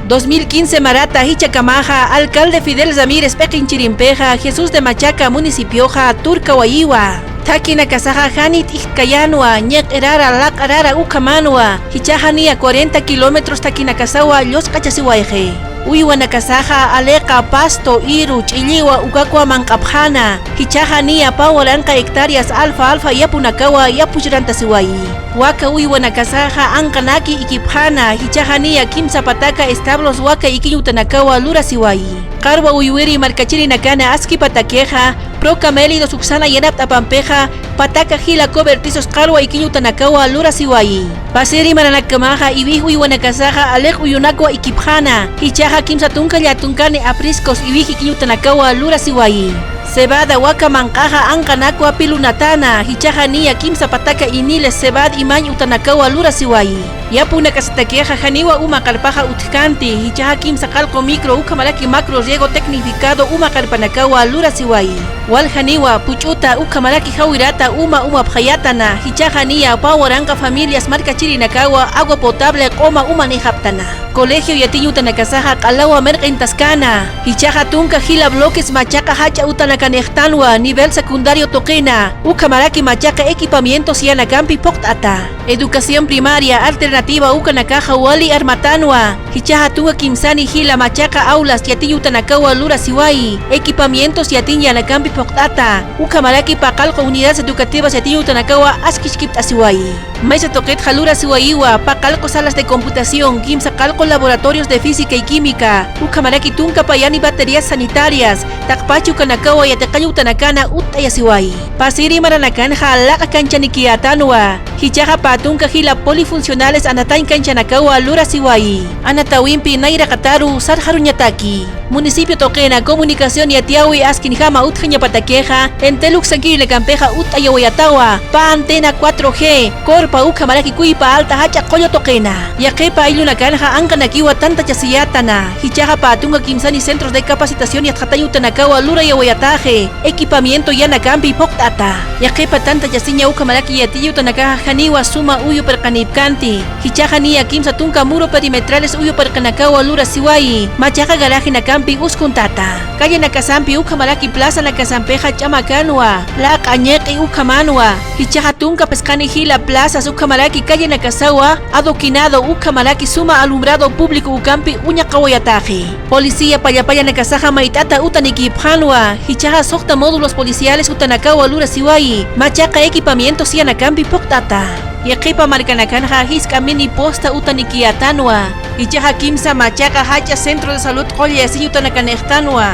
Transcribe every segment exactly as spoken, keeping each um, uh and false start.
Dos mil quince marata jichhakamaxa alcalde Fidel Ramírez p'iqinchirimpixa Jesús de Machaca municipioxa turkawayiwa. Thakinakasaxa janit ijkkayanwa, ñiq'irara, laq'arara ukhamanwa, jichhaxa niya cuarenta kilómetros thakinakasawa llusq'achasiwayxi. Uywanakasaxa aliqa, pasto, iru, ch'illiwa ukakwa manq'apxäna, jichhaxa niya pä waranqa hectáreas alfa alfa yapunakawa yapuchirantasiwayi. Waka uywanakasaxa anqanaki ikipxäna, jichhaxa niya kimsa pataka establos waka ikiñ utanakawa lurasiwayi. Qarwa uywiri markachirinakana aski patakixa, Procamélidos uksana yanapt'apampixa, pataka jila cobertizos qarwa ikiñ utanakawa lurasiwayi. Pasiri maranakkamaxa iwij uywanakasaxa aliq uyunakwa ikipxäna, jichhaxa kimsa tunka llätunkani apriscos iwij ikiñ utanakawa lurasiwayi. Cebada waka manq'axa anqanakwa pilunatäna, jichhaxa niya kimsa pataka iniles cebad imañ utanakawa lurasiwayi. Yapunakasatakixa janiwa uma qarpaxa utjkänti, jichhaxa kimsa qallqu micro ukhamaraki macro riego tecnificado uma qarpanakawa lurasiwayi. Waljaniwa puch'uta ukhamaraki jawirata uma umapxayätana, jichhaxa niya pä waranqa familias markachirinakawa agua potable q'uma umanixaptana. Colegio yatiñ utanakasaxa q'alawa mirq'intaskäna, jichhaxa tunka jila bloques machaqa jach'a utanakanixtanwa nivel secundario tuqina, ukhamaraki machaqa equipamientos yänakampi phuqt'ata. Educación primaria alternativa ukanakaxa wali armatanwa, jichhaxa tunka kimsani jila machaqa aulas yatiñ utanakawa lurasiwayi, equipamientos yatiñ yänakampi phuqt'ata, ukhamaraki pä qallqu unidades educativas yatiñ utanakawa askichkipt'asiwayi. Maysa tuqitxa lurasiwayiwa pä qallqu salas de computación, kimsa qallqu laboratorios de física y química, ukhamaraki tunka payani baterías sanitarias, taqpach ukanakawa yatiqañ utanakana utt'ayasiwayi. Pasiri maranakanxa laq'a kanchanikiyätanwa, jichhaxa pä tunka jila polifuncionales anatañ kanchanakawa lurasiwayi. Anatawimpi nayraqataru sarxaruñataki. Municipio tuqina comunicación yatiyäwi askinjama utjañapatakixa, Entel uksankirinakampixa utt'ayawayatawa, pä antena cuatro G, corpa ukhamaraki kuypa alta jach'a qullu tuqina. Yaqhipa ayllunakanxa anqanakiwa tantachasiyätana, jichhaxa pä tunka kimsani centros de capacitación yatxatañ utanakawa lurayawayataxi, equipamiento yänakampi phuqt'ata. Yaqhipa tantachasiña ukhamaraki yatiñ utanakaxa janiwa suma uyupirqanipkänti, jichhaxa niya kimsa tunka muro perimetrales uyupirqanakawa lurasiwayi, machaqa garajinakampi uskuntata. Callenakasampi ukhamaraki plazanakasampixa ch'amakänwa, laq'a, ñiq'i ukhamanwa, jichhaxa tunka phisqani jila plazas ukhamaraki callenakasawa adoquinado ukhamaraki suma alumbrado público ukampi uñaqawayataxi. Policía pallapallanakasaxa mayt'ata utanikipxänwa, jichhaxa suxta módulos policiales utanakawa lurasiwayi, machaqa equipamientos yänakampi phuqt'ata. Yaqhipa markanakanxa jisk'a mini posta utanikiyätanwa, jichhaxa kimsa machaqa jach'a centro de salud qullayasiñ utanakanixtanwa.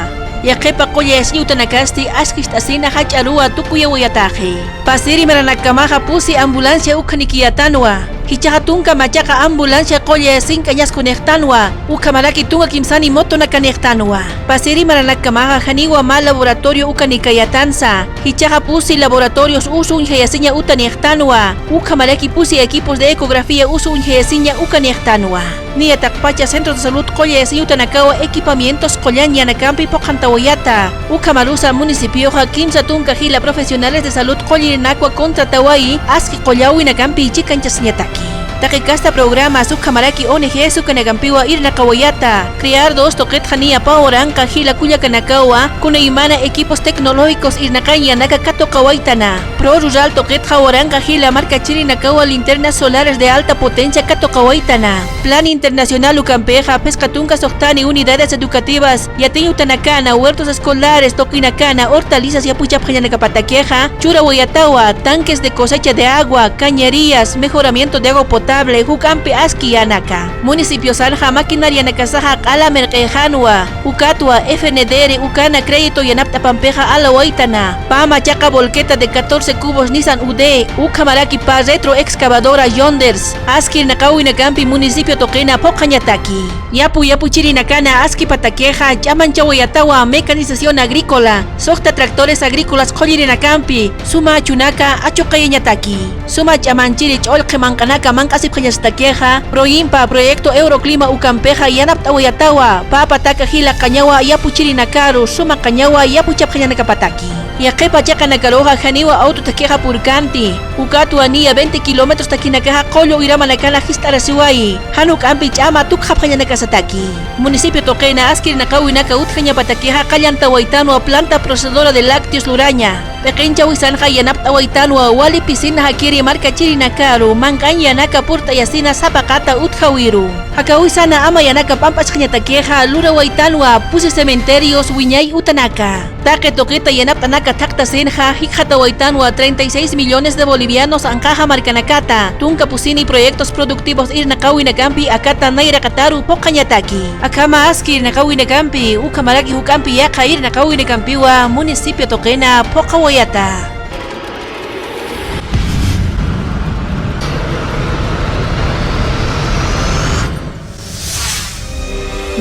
Yaqhipa qullayasiñ utanakasti askicht'asina jach'aruwa tukuyawayataxi. Pasiri maranakkamaxa pusi ambulancia ukhanikiyätanwa, jichhaxa tunka machaqa ambulancia qullayasiñ k'añaskunixtanwa, ukhamaraki tunka kimsani motonakanixtanwa. Pasiri maranakkamaxa janiwa mä laboratorio ukanikayätansa, jichhaxa pusi laboratorios usu uñjayasiña utanixtanwa, ukhamaraki pusi equipos de ecografía usu uñjayasiña ukanixtanwa. Niya taqpacha centros de salud qullayasiñ utanakawa equipamientos qullañ yänakampi phuqantawayata, ukhamarusa municipioxa kimsa tunka jila profesionales de salud qullirinakwa contratawayi aski qullawinakampi chikanchasiñataki. Taqi kasta programas ukhamaraki ONGs ukanakampiwa irnaqawayata, CREAR dos tuqitxa niya pä waranqa jila kullakanakawa kunaymana equipos tecnológicos irnaqañ yänaka katuqawaytana. Pro Rural tuqitxa waranqa jila markachirinakawa linternas solares de alta potencia katuqawaytana. Plan Internacional ukampixa phisqa tunka suxtani unidades educativas yatiñ utanakäna, huertos escolares, tuqinakana, hortalizas yapuchapxañanakapatakixa churawayatawa, tanques de cosecha de agua, cañerías, mejoramiento de agua potable, juk'ampi aski yänaka. Municipiosanxa maquinarianakasaxa q'ala mirq'ixänwa, ukatwa FNDR ukana crédito yanapt'apampixa alawaytana, pä machaqa volqueta de catorce cubos Nissan U D, ukhamaraki pä retroexcavadora John Deere, aski irnaqawinakampi municipio tuqina phuqhañataki. Yapu yapuchirinakana aski patakixa ch'amanchawayatawa mecanización agrícola, suxta tractores agrícolas qullirinakampi, suma achunaka achuqayañataki. Suma ch'amanchiri ch'ullqhi manq'anaka manq'asipxañasatakixa, PROINPA proyecto Euroclima ukampixa yanapt'awayatawa, pä pataka jila qañawa yapuchirinakaru suma qañawa yapuchapxañanakapataki. Yaqhipa chiqanakaruxa janiwa autotakixa purkanti, ukatwa niya veinte kilómetros takinakaxa qullu iramanakana jist'arasiwayi, jan juk'ampi ch'ama tukxapxañanakasataki. Municipio tuqina aski irnaqawinaka utjañapatakixa qallantawaytanwa planta procesadora de lácteos luraña. P'iqinchawisanxa yanapt'awaytanwa wali piscina jakiri markachirinakaru manq'añ yanaka purt'ayasina sapaqata utjawiru. Jakawisana ama yanaka pamp'achxañatakixa lurawaytanwa pusi cementerios wiñay utanaka. Taqi tuqita yanapt'anaka thaqtasinxa jikxatawaytanwa treinta y seis millones de bolivianos anqaxa markanakata tunka pusini proyectos productivos irnaqawinakampi akata nayraqataru phuqhañataki. Akhama aski irnaqawinakampi ukhamaraki juk'ampi yaqha irnaqawinakampiwa municipio tuqina phuqhawayata.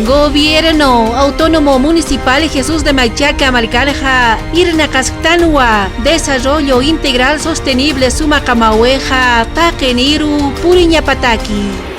Gobierno Autónomo Municipal Jesús de Machaca markanxa irnaqasktanwa desarrollo integral sostenible suma qamawixa taqiniru puriñapataki.